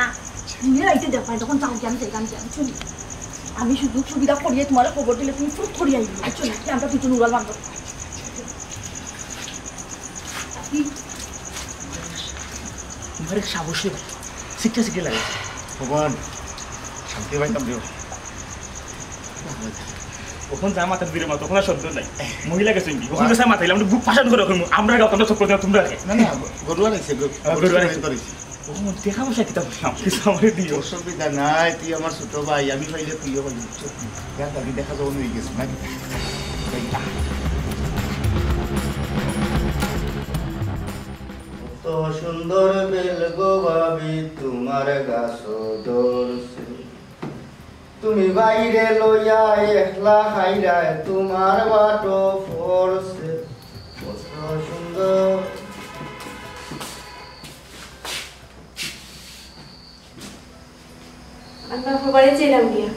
দিনে রাইতে দেখবায়, তখন যাও কি আমি যাইতাম কি আমি শুনি। আমি সুযোগ সুবিধা করিয়ে তোমার খবর দিলে তুমি ফুট করিয়া আইবি। আচ্ছা। চলো, কি আমরা দুজন উড়াল মারবো। কি? তোমার এক সাহসী ভাই। সিটটা সিটে লাগে। ভগবান, শান্তি পাইতাম রে। ওখান যা মাথার দিলে মাথা, ওখানে শব্দ নাই। মহিলা গেছে কি? ওখানে যা মাথাইলে আমরা বুক ফাঁসান করে ওখানে আমরা গাও, আমরা চক্কর দিলাম, তোমরা আগে। না, না, গরু আর আইছে, গরু, হ্যাঁ, গরু আর আইছে। করেছি। ও, দেখা বসা কিতা বললাম? কিছু আমারে দিও। অসুবিধা নাই, তুই আমার ছোট ভাই, আমি পাইলে তুইও পাইলি। যা, তাকে দেখা যাওয়া হয়ে গেছে, নাকি? এই, আহ। কত সুন্দর বেল গো ভাবি, তোমার গাছ ধরছে। তুমি বাইরে লইয়া একলা খাইরায়, তোমার বাটো পড়ছে কত সুন্দর। আমি বাপর বাড়ি চাইলাম গিয়া।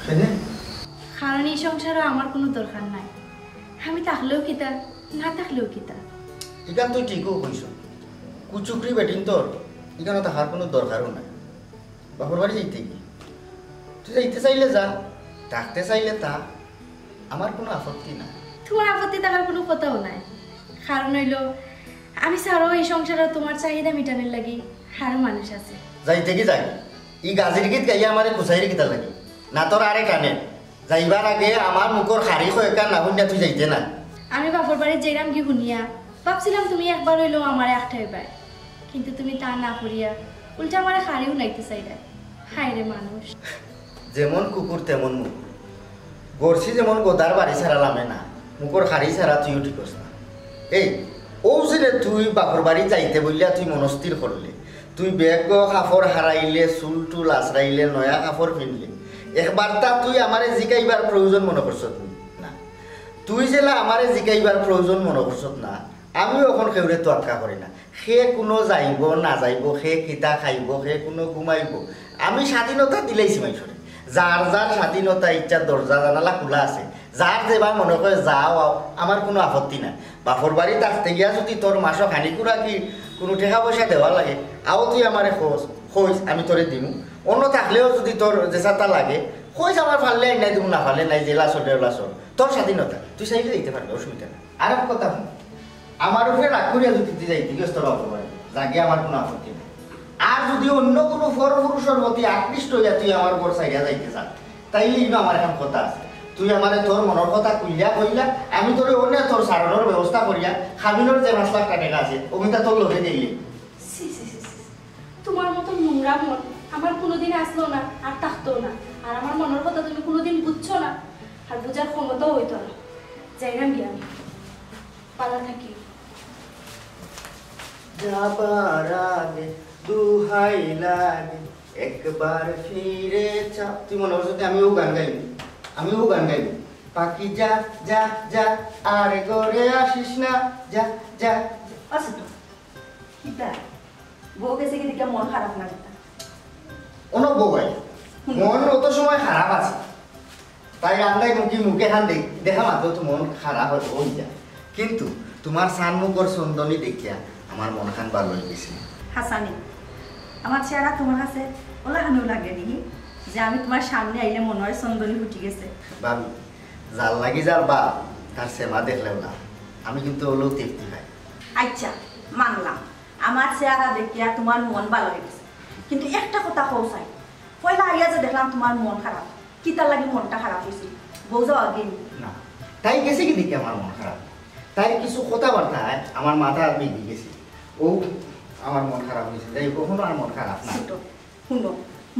কেনে? কারণ এই সংসারো আমার কুনু দরকার নাই। আমি থাকলেও কিতা, না থাকলেও কিতা। ইখান তুই ঠিকউ কইছস। কুচুকরি বেটিন্তর ইখানো থাকার কুনু দরকারও নাই। বাপর বাড়ি যাইতে কি? তুই যাইতে চাইলে যা, থাকতে চাইলে থাক, আমার কুনু আপত্তি নাই। তোমার আপত্তি থাকার কুনু কথাও নাই। কারণ অইলো, আমি ছাড়াও এই সংসারো তোমার চাহিদা মিটানির লাগি আরো মানুষ আছে। যাইতে কি যাবি? ই গাজির গীত গাইয়া আমারে খুঁচাইরে কিতার লাগি? না তোর আরে টানে। যাইবার আগে আমার মুখর খারি কয়েকখান না হুনিয়া তুই যাইতে না। আমি বাপর বাড়ি যাইরাম গি হুনিয়া ভাবছিলাম তুমি একবার অইলেও আমারে আটকাইবায়, কিন্তু তুমি তা না করিয়া উল্টা আমারে খারি হুনাইতে চাইরায়। হায় রে মানুষ। যেমন কুকুর তেমন মুখ। গড়ছি যেমন গদার বাড়ি ছাড়া লামে না, মুখর খারি ছাড়া তুইও ঠিক অস না। এই, অউ যে রে তুই বাপর বাড়ি যাইতে বলিয়া তুই মনস্থির করলে, তুই বেগ কাপড় হারাইলে, চুল টুল আছড়াইলে, নয়া কাপড় পিনলে, একবারতা তুই আমারে জিকাইবার প্রয়োজন মনো করছত নি? না। তুই যেলা আমারে জিকাইবার প্রয়োজন মনো করছত না, আমিও অখন কেউরে তোয়াক্কা করি না। কে কুনো যাইবো না যাইবো, কে কিতা খাইবো, কে কুনো ঘুমাইবো, আমি স্বাধীনতা দিলাইছি মানষরে। যার যার স্বাধীনতা, ইচ্ছা, দরজা জানালা খুলা আছে। যার যেবা মনো কয় যাও আও, আমার কুনো আপত্তি নাই। বাপর বাড়ি থাকতে গিয়া যুদি তোর মাসো খানি কুড়া কি কুনো টেকা পয়সা দেওয়া লাগে, আও তুই আমারে কস, কইস, আমি তোরে দিমু। অন্য থাকলেও যুদি তোর যেসাতা লাগে, কইস, আমার পারলে আইন্না দিমু, না পারলে নাই, যেলা চলে ওলা চল। তোর স্বাধীনতা, তুই চাইলে দিতে পারবি, অসুবিধা নাই। আর এক কথা হুন, আমার উপরে রাগ করিয়া যুদি তুই যাইতে গিয়া তোর বাপর বাড়ি, যা গিয়া, আমার কুনো আপত্তি নাই। আর যুদি অন্য কুনো পরপুরুষর প্রতি আকৃষ্ট অইয়া তুই আমার ঘর ছাড়িয়া যাইতে চাস, তাইলে ইনো আমার একখান কথা আছে। তুই আমারে তোর মনর কথা খুলিয়া কইলা, আমি তোরে অনে তোর সারণর ব্যবস্থা করিয়া, কাবিনর যে পাঁচ লাখ টেকা আছে, অগুইনতা তোর লগে দিলে। ছি, ছি, ছি, ছি। তোমার মতো নোংরা মন আমার কুনোদিন আসলো না, আর থাকতো না। আর আমার মনর কথা তুমি কুনোদিন বুঝছো না, আর বুঝার ক্ষমতাও অইতো না। যাইরাম গিয়া আমি। ভালা থাকিও। যাবার আগে দুহাই লাগে একবার ফিরে চা। তুই মনো করছস যে আমি অউ গান গাইমু? আমি অউ গান গাইমু? পাখি যা, যা, যা, আর ঘরে আসিস না, যা, যা, যা। আচ্ছা তো, কিতা? বউ গেছে গি দেখিয়া মন খারাপ না কিতা? অনো বউ আই, মন অত সময় খারাপ আছে। তাই আন্দাই মুখে মুখে হান দেখ-, দেখা মাত্র তো মন খারাপ অই যায়। কিন্তু তোমার সান মুখর চন্দনি দেখিয়া আমার মনখান ভালা অই গেছে। হাসানি, আমার চেহারা তোমার কাছে ওলাখানও লাগে নি যে আমি তোমার সামনে আইলে মনে হয় চন্দনি ফুটি গেছে? ভাবি, যার লাগি যার বাপ, তার সেমা দেখলে ওলা। আমি কিন্তু ওলেও তৃপ্তি পাই। আচ্ছা, মানলাম, আমার চেহারা দেখিয়া তোমার মন ভালা অই গেছে, কিন্তু একটা কথা কও চাই, পয়লা আইয়া যে দেখলাম তোমার মন খারাপ, কিতার লাগি মনটা খারাপ অইছে? বউ যাওয়ার গি? না, তাই গেছে গি দেখি আমার মন খারাপ। তাই কিছু কথাবার্তায় আমার মাথা বেগি গেছে। ও আমার মন খারাপ অইছে। যাই হোক, অখনো আর মন খারাপ না। ছোট, হুনো,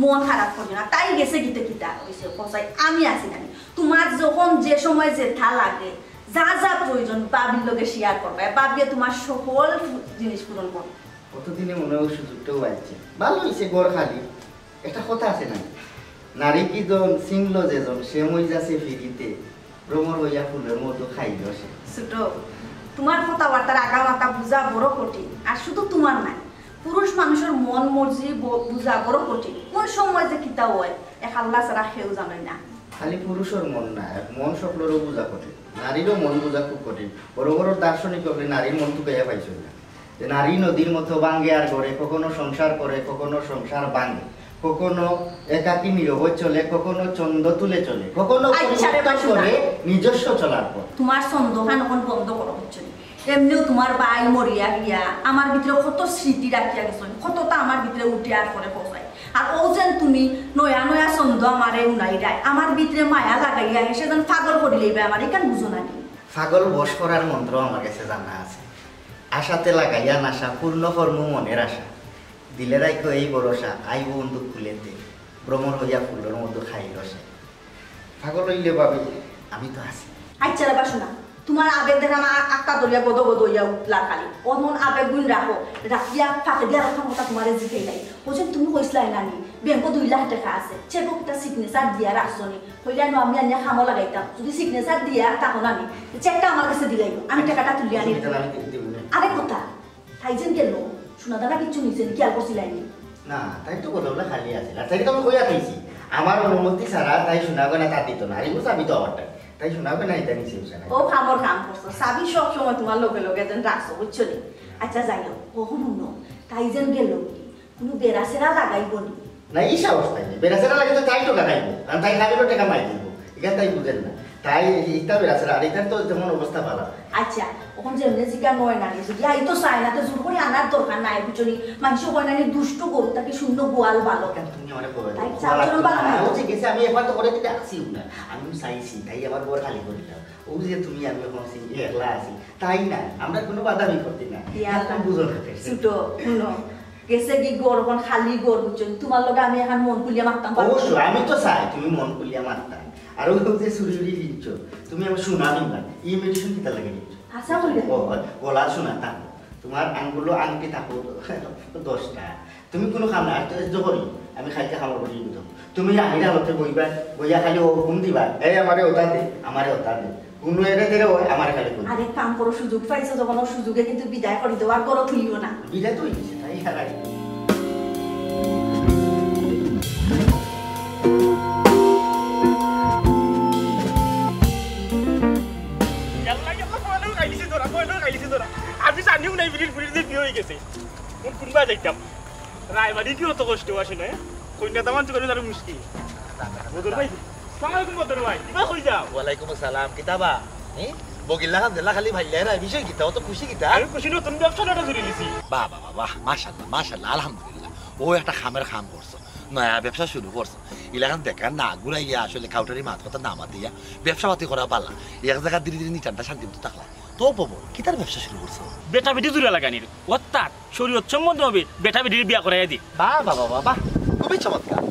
মন খারাপ করিও না। তাই গেছে গি তে কিতা অইছে? কও চাই, আমি আছি না নি? তোমার যখন যে সময় যেতা লাগে, যা যা প্রয়োজন, ভাবির লগে share করবায়। ভাবিয়ে তোমার সকল জিনিস পূরণ করবা। অতদিনে মনে হয় সুযোগটাও আইছে। ভালা অইছে, ঘর খালি। একটা কথা আছে না, নারী কি ধন, ছিনল যে জন, সে মইজ আছে ফিরিতে, ভ্রমর হইয়া ফুলর মধু খাইল সে। ছোট, তোমার কথাবার্তার আগা মাথা বুঝা বড় কঠিন। আর শুধু তোমার নায়, পুরুষ মানুষর মন মর্জি ব-, বুঝা বড় কঠিন। কোন সময় যে কিতা অয়, এক আল্লাহ ছাড়া কেউ জানে না। খালি পুরুষর মন না, এক মন সকলরও বুঝা কঠিন। নারীরও মন বুঝা খুব কঠিন। বড় বড় দার্শনিক অকলে নারীর মন তুকাইয়া পাইছইন না। যে নারী নদীর মতো ভাঙ্গে আর গড়ে, কখনো সংসার করে, কখনো সংসার ভাঙে, কখনো একাকী নীরবে চলে, কখনো ছন্দ তুলে চলে, কখনো আচ্ছা রে পরিবর্তন বাসনা। করে নিজস্ব চলার পথ। তোমার ছন্দখান অখন বন্ধ করো, বুঝছো নি? এমনেও তোমার ভাই মরিয়া গিয়া আমার ভিতরে কত স্মৃতি রাখিয়া গেছইন, কততা আমার ভিতরে উঠে আর করে পৌঁছায়। আর অউ যেন তুমি নয়া নয়া ছন্দ আমারে হুনাইরায়, আমার ভিতরে মায়া লাগাইয়া হেষে যেন পাগল করিলাইবায় আমারে, ইখান বুঝো না নি? পাগল বশ করার মন্ত্র আমার গেছে জানা আছে। আশাতে লাগাইয়া নাশা, পূর্ণ কর্ম মনের আশা। দিলে রাখো এই ভরসা, আইব বন্ধু ফুলেতে, ভ্রমর হইয়া ফুলর মধু খাইল সে। পাগল অইলে ভাবি, আমি তো আছি। আচ্ছা রে বাসনা, তোমার আবেগ দেখলাম আ-, আক্কা ধরিয়া গদ গদ অইয়া উঠলা খালি। অমন আবেগগুইন রাখো, রাখিয়া ফাঁকে দিয়া রাখার কথা তোমারে জিকাইলাই। অউ যে তুমি কইছলায় না নি, ব্যাংকো দুই লাখ টেকা আছে, চেকো কিতা সিগনেচার দিয়া রাখছো নি? কইলা নু আমি আনিয়া কামো লাগাইতাম, যুদি সিগনেচার দিয়া থাকো না নি, তে চেকটা আমার গেছে দিলাইও, আমি টেকাটা তুলিয়া আনি। অসুবিধা নাই, আমি দি-, দিমু নে। আরেক কথা, তাই যেন গেল, সোনা দানা কিচ্ছু নিছে নি, খেয়াল করছিলায় নি? না, তাই তো গলাগুলা খালি আছিল। আর তাইরে তো আমি কইয়া থইছি, আমার অনুমতি ছাড়া তাই সোনা গয়না তার দিত না। আর এগুলো চাবি তো আমারটাই। তাই সোনা গয়না এটা নিছে, বুঝছে না? ও, কামর কাম করছো, চাবি সব সময় তোমার লগে লগে যেন রাখছো, বুঝছো নি? আচ্ছা, যাই হোক, ও হুনো, তাই যেন গেল, কোনো বেড়া সেরা লাগাইবো নি? না, এই সাহস নাই। বেড়া সেরা লাগে তো তাই তো লাগাইবো, কারণ তাই খালি টেকা মাই দিব। এখান তাই বুঝেন না। তাই ইটা বেড়া সেরা, আর এটার তো যেমন অবস্থা ভালো। আচ্ছা, অখন যেমনে জিগা নয় না, যদি আই তো চায় না, তো জোর করি আনার দরকার নাই, বুঝছো নি? মানুষে কয় না নি, দুষ্ট গরু তাকে শূন্য গোয়াল ভালো। কেন তুমি আমারে কবে তাই বলছো? চাল চলন ভালো না। ও যে গেছে, আমি একবার তো করে দিতে আসিও না। আমি চাইছি, তাই আবার বড় খালি করে দিলাম। ও যে তুমি আমি এখন সি-, একলা আছি, তাই না? আমরা কোনো বাদামি করতে না। ইয়া একদম আল্লাহ। বুঝো না। ছোট, হুনো, গেছে কি ঘর, অখন খালি ঘর, বুঝছো নি? তোমার লগে আমি এখন মন খুলিয়া মারতাম পারবো। অবশ্যই, আমি তো চাই তুমি মন খুলিয়া মারতাম। আর ওই যে চুড়ি উড়ি কিনছো, তুমি আমার সোনা নিবা, এই ইমিটেশন কিতা লাগে কিনছো? আচ্ছা, বলবে। ও, গলার সোনা থাকো, তোমার আঙ্গুলো আংটি থাকো দশটা, তুমি কোনো কাম না, আর তো জহরি, আমি খাইতে খাবার করি দিব। তুমি রানীর আলোতে বইবা, বইয়া খালি ও ঘুম দিবা, "এই আমারে ওটা দে, আমারে ওটা দে।" কোনো এরে তেরে ওই আমারে খালি কই। আরে কাম করো, সুযোগ পাইছো যখন, ও সুযোগে কিন্তু বিদায় করি দেওয়ার গরো তুলিও না। বিদায় তো হইছে, তাই আর কি। ইয়াল্লা, ইয়াল্লা, পয়লা খাইলিছি ধরা, পয়লা খাইলিছি ধরা। আমি জানিও নাই, বিড়ির ফুড়ির যে বিয়ে হয়ে গেছে। কোন, কোন বায় যাইতাম? রায়বাড়ি কি অত কষ্ট আসে না? কন্যা দামান তো করে তার মুশকিল। বদর ভাই, সালাম আলাইকুম বদর ভাই, কিবা কই যাও? ওয়ালাইকুম আসসালাম, কিতাবা? হুম? বগিল্লা খান দিলা খালি ভাইল্লাই না, বিষয় কিতা? অত খুশি কিতা? আমি খুশি নতুন ব্যবসা নটা ধরে নিছি। বাহ, বাহ, বাহ, বাহ, মাশাআল্লাহ, মাশাআল্লাহ, আলহামদুলিল্লাহ। ও একটা খামের খাম করছো, নয়া ব্যবসা শুরু করছো। ইলাখান দেখা না ঘুরাইয়া আসলে কাউটারি মাত কথা না মাতিয়া ব্যবসা পাতি করা বালা। এক জায়গা ধীরে ধীরে নিটানটা শান্তি মতো থাকলা। তো বাবা, কিতার ব্যবসা শুরু করছো? বেটা বেটি জুড়া লাগানির, অর্থাৎ শরীয়ত সম্মত হবে বেটা বেটির বিয়া করাইয়া দি। বাহ, বাহ, বাহ, বাহ, বাহ। খুবই চমৎকার,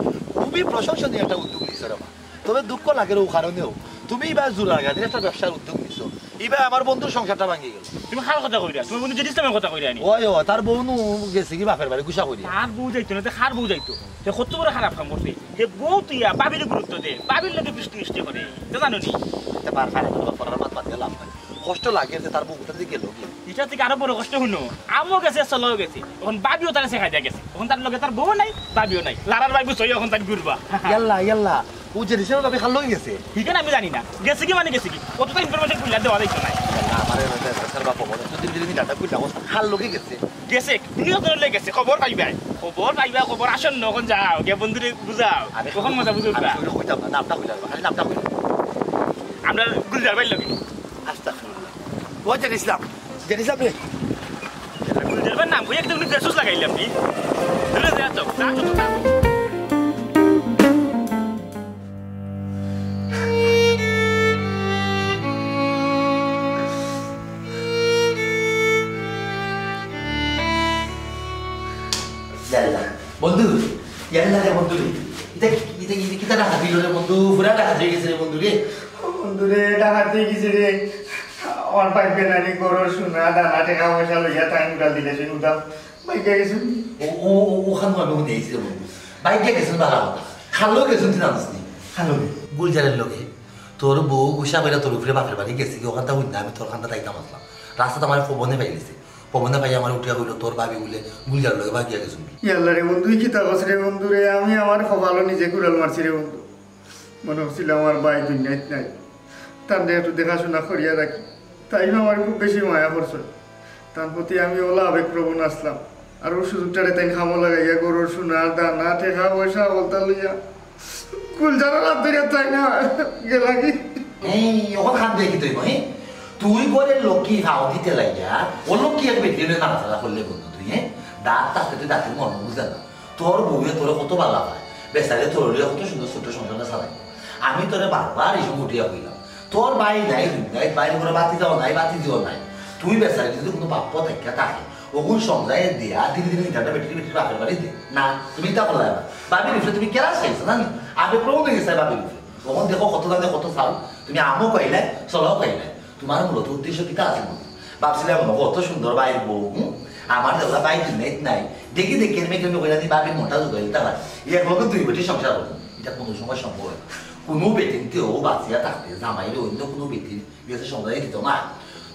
খুবই প্রশংসনীয় একটা উদ্যোগ নিছো রে মা। তবে দুঃখ লাগে রে, ও কারণেও তুমি ইবা জুড়া লাগানির একটা ব্যবসার উদ্যোগ নিছো, ইবা আমার বন্ধুর সংসারটা ভাঙি গেল। তুমি কার কথা কইরা? তুমি বন্ধু জেড ইসলামের কথা কইরা নি? ওই, ও, তার বউ নু গেছে কি বাপের বাড়ি গুসা করি। তার বউ যাইতো না, তে কার বউ যাইতো? তে কত বড় খারাপ কাম করছে। হে বউ তুইয়া বাবির গুরুত্ব দে, বাবির লগে মিষ্টি মিষ্টি করে। তে জানো নি? তে বার খারাপ করে পড়ার মাত মাতিয়া লাভ নাই। কষ্ট লাগে যে তার বউ কোথা থেকে গেল কি? এটা থেকে আরো বড় কষ্ট হুনো। আমও গেছে, চলাও গেছে। অখন বাবিও তারে শেখাই দিয়া গেছে। অখন তার লগে তার বউ নাই, বাবিও নাই। লারার ভাই বুঝছো, অখন তার ঘুরবা। ইয়াল্লা, ইয়াল্লা। ও যে রিসেন্ট ভাবে খাল লগে গেছে। ঠিক আছে, আমি জানি না। গেছে কি মানে গেছে কি? অত তো ইনফরমেশন খুললে দেওয়া যাইতো না। ইয়াল্লা, আমারে না, স্যার, স্যার, বাপ, বলে, তুই দিন দিন ডাটা খুললা, ও খাল লগে গেছে। গেছে, তুমি অত লগে গেছে, খবর পাইবায়। খবর পাইবা, খবর আসন্ন, অখন যাও, গিয়া বন্ধুরে বুঝাও। আমি কখন মজা বুঝুন আমি না? ওটা কইতাম না, নামটা কইলাম, খালি নামটা কইলাম। আমরা গুলজার ভাইর লগে। আস্তাগফিরুল্লাহ। ও জেড ইসলাম, জেড ইসলাম রে। গুলজার ভাইর নাম কই একদম বেসুস লাগাইলাম নি। দূরে যা তো, যা তো, যা তো। ইয়াল্লা, বন্ধু, ইয়াল্লা রে বন্ধু রে। ইটা, ইটা, ইটা কিতা ডাকাতি রে বন্ধু? পুরা ডাকাতি হয়ে গেছে রে বন্ধু রে। বন্ধু রে, ডাকাতি হয়ে গেছে রে। আমার ভাইগ্যে নানি ঘরর সোনা, দানা, টেকা পয়সা লইয়া তাই উড়াল দিলে সে উদাম। ভাইগ্যে গেছে। ও, ও, ও, ওখান আমি হুনে আইছি রে বন্ধু। ভাইগ্যে গেছে বালা কথা। খাল লগে গেছে তুই জানিস নি? খাল লগে। গুলজারের লগে। তোর বউ গুসা কইরা তোর উপরে বাপের বাড়ি গেছে কি, ওখানটা হুননা আমি তোর খানটা তাইতাম আসলাম। রাস্তাত আমার পবনে পাইলিছে। পবনে পাইয়া আমার উঠিয়া কইলো, "তোর ভাবি বুলে গুলজারর লগে ভাগিয়া গেছুন।" ইয়াল্লা রে বন্ধু, ই কিতা কস রে বন্ধু রে? আমি আমার কপালো নিজে কুড়াল মারছি রে বন্ধু। মনে হচ্ছিল আমার ভাই দুনিয়াত নাই, তার একটু দেখাশোনা করিয়া রাখি। তাই আমার খুব বেশি মায়া করছে। তার প্রতি আমি ওলা আবেগপ্রবণ আসলাম। আর ওই সুযোগটারে তাই খামো লাগাইয়া ঘরর সোনা, দানা, টেকা পয়সা বলতা লইয়া গুলজারর হাত ধরিয়া তাই না গেলা কি? এই, ওখান খান দেখি তুই, হ্যাঁ? তুই করে লক্ষ্মী ভাও দিতে লাগিয়া, ও লক্ষ্মী এক বেটি নাড়াচাড়া করলে বন্ধু তুই, হ্যাঁ? দাঁত থাকতে তুই দাঁতের মর্ম বুঝে না। তোর বউয়ে তোরে কত ভালা পায়, বেচারে তোর লইয়া কত সুন্দর ছোট্ট সংসারটা চালায়। আমি তোরে বারবার এই সময় উঠিয়া কইলাম, তোর ভাই নাই, দুই নাই, ভাইর ঘরে বাতি দেওয়া নাই, বাতি দিও নাই। তুই বেচারে যদি কোনো বাপ্প থাকিয়া থাকে, ওগুন সমঝাইয়া দিয়া ধীরে ধীরে ইটাটা বেটির বেটির বাপের বাড়ি দে। না, তুমি ইটা করলায় না। ভাবির উপরে তুমি কেরা চাইছো না? আমি প্রভু হয়ে গেছে ভাবির উপরে। ওখান দেখো কত দামে কত চাল, তুমি আমও পাইলে, চলাও পাইলে। তোমার মূলত উদ্দেশ্য কিতা আছে বন্ধু? ভাবছিলাম, অত সুন্দর ভাইর বউ, হুম? আমার যেলা ভাই দুনিয়াত নাই, দেখি দেখি এরমে কেমনে কইরা দি ভাবির মনটা জুগাই দিতা পারে। এই এক লগে দুই বেটি সংসার করবো, ইটা কুনু সময় সম্ভব অয় না। কুনু বেটিন্তে ও বাঁচিয়া থাকতে জামাইরে অইন্য কুনু বেটির গেছে সমঝাই দিত না।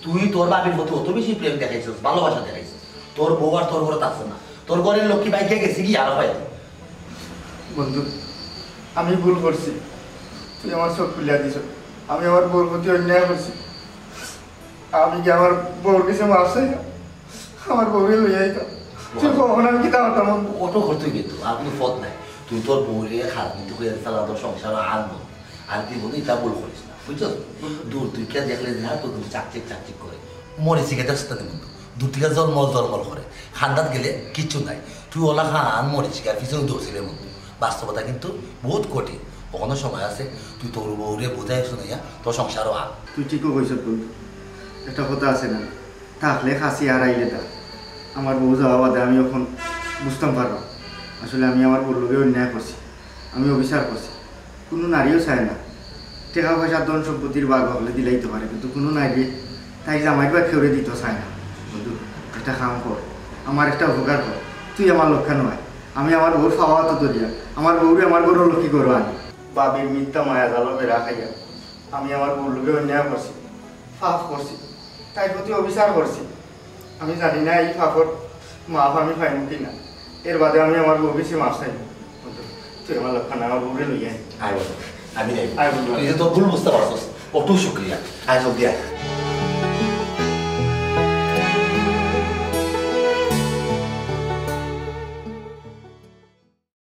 তুই তোর ভাবির প্রতি অত বেশি প্রেম দেখাইছস, ভালোবাসা দেখাইছস, তোর বউ আর তোর ঘরো থাকছে না, তোর ঘরর লক্ষ্মী ভাগিয়া গেছেগি আর পাইতো। বন্ধু, আমি ভুল করছি, তুই আমার চোখ খুলিয়া দিছস। আমি আমার বউর প্রতি অন্যায় করছি। আমি কি আমার বউর গেছে মাফ চাইতাম? আমার বউরে লইয়া আইতাম। তুই কখন আমি কিতা করতাম বন্ধু? অটো করতে কিন্তু আর কুনু পথ নাই। তুই তোর বউরে খারাপ কিন্তু কইয়া দিতে তোর সংসার আনবো। আর তুই বন্ধু ইতা ভুল করিস না, বুঝছস? দূর তুই কে দেখলে যে হ্যাঁ তোর কিন্তু চাকচিক চাকচিক করে। মরিচিকা দেখছস না বন্ধু, দূর থাকি জলমল জলমল করে। খান্দাত গেলে কিচ্ছু নাই। তুই অলা খান মরিচিকার পিছনে দৌড়ছিলে বন্ধু। বাস্তবতা কিন্তু বহুত কঠিন। অখনো সময় আছে, তুই তোর বউরে বুঝাই শুনাইয়া তোর সংসারও আন। তুই ঠিকও কইছস বন্ধু, একটা কথা আছে না, থাকলে খাসি আর আইলে তা। আমার বউ যাওয়া বাদে আমি অখন বুঝতাম পারলাম, আসলে আমি আমার বউর লগে অন্যায় করছি, আমি অবিচার করছি। কুনু নারীও চায় না টেকা পয়সা ধন সম্পত্তির ভাগ হকলে দিলাইতো পারে, কিন্তু কুনু নারী তাই জামাইর ভাগ কেউরে দিতো চায় না। বন্ধু, একটা কাম কর, আমার একটা উপকার কর, তুই আমার লগে নয়, আমি আমার বউর পাওয়া তো ধরিয়া আমার বউরে আমার ঘরর লক্ষ্মী করো আনি। ভাবির মিথ্যা মায়া জালো বেড়া খাইয়া আমি আমার বউর লগে অন্যায় করছি, পাপ করছি, তাইর প্রতি অবিচার করছি। আমি জানি না এই পাপর মাফ আমি পাইমু কি না। এর বাদে আমি আমার বউর গেছে মাফ চাইমু। বন্ধু, তুই আমার লগে নয়, আমার বউরে লইয়া আয়। আয় বন্ধু, আমি যাই। আয় বন্ধু। তুই যে তোর ভুল বুঝতে পারছস, অটো শুক্রিয়া। আয় জলদি আয়।